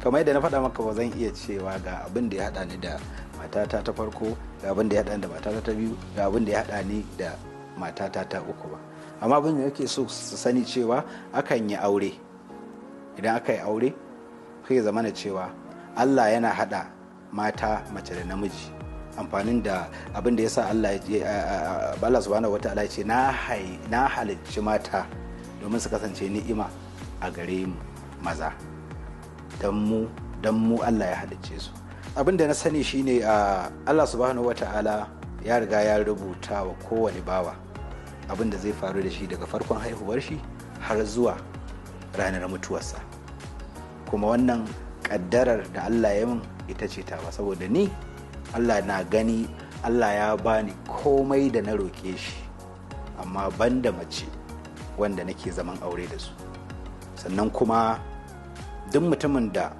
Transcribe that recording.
Kamar yadda na faɗa maka, ba zan iya cewa ga abin da ya haɗa ni da matata ta farko, ga abin da ya haɗa ni da matata ta biyu, ga abin da ya haɗa ni da matata ta uku ba. Amma abin da nake so su sani cewa akan yi aure. Idan aka yi aure, sai zama na cewa Allah yana haɗa mata, mace da namiji. Amfanin da abin da ya sa Allah Subhanahu wataala ya ce na halicci mata domin su kasance ni'ima a gare mu maza, don mu Allah ya halicce su. Abin da na sani shine Allah Subhanahu wataala ya riga ya rubuta wa kowane bawa abin da zai faru da shi daga farkon haihuwar shi har zuwa ranar mutuwarsa. Kuma wannan kaddarar da Allah ya min ita ce tawa, saboda ni Allah na gani, Allah ya bani komai da na roƙe shi, amma banda mace wanda nake zaman aure da su. Sannan kuma duk mutumin da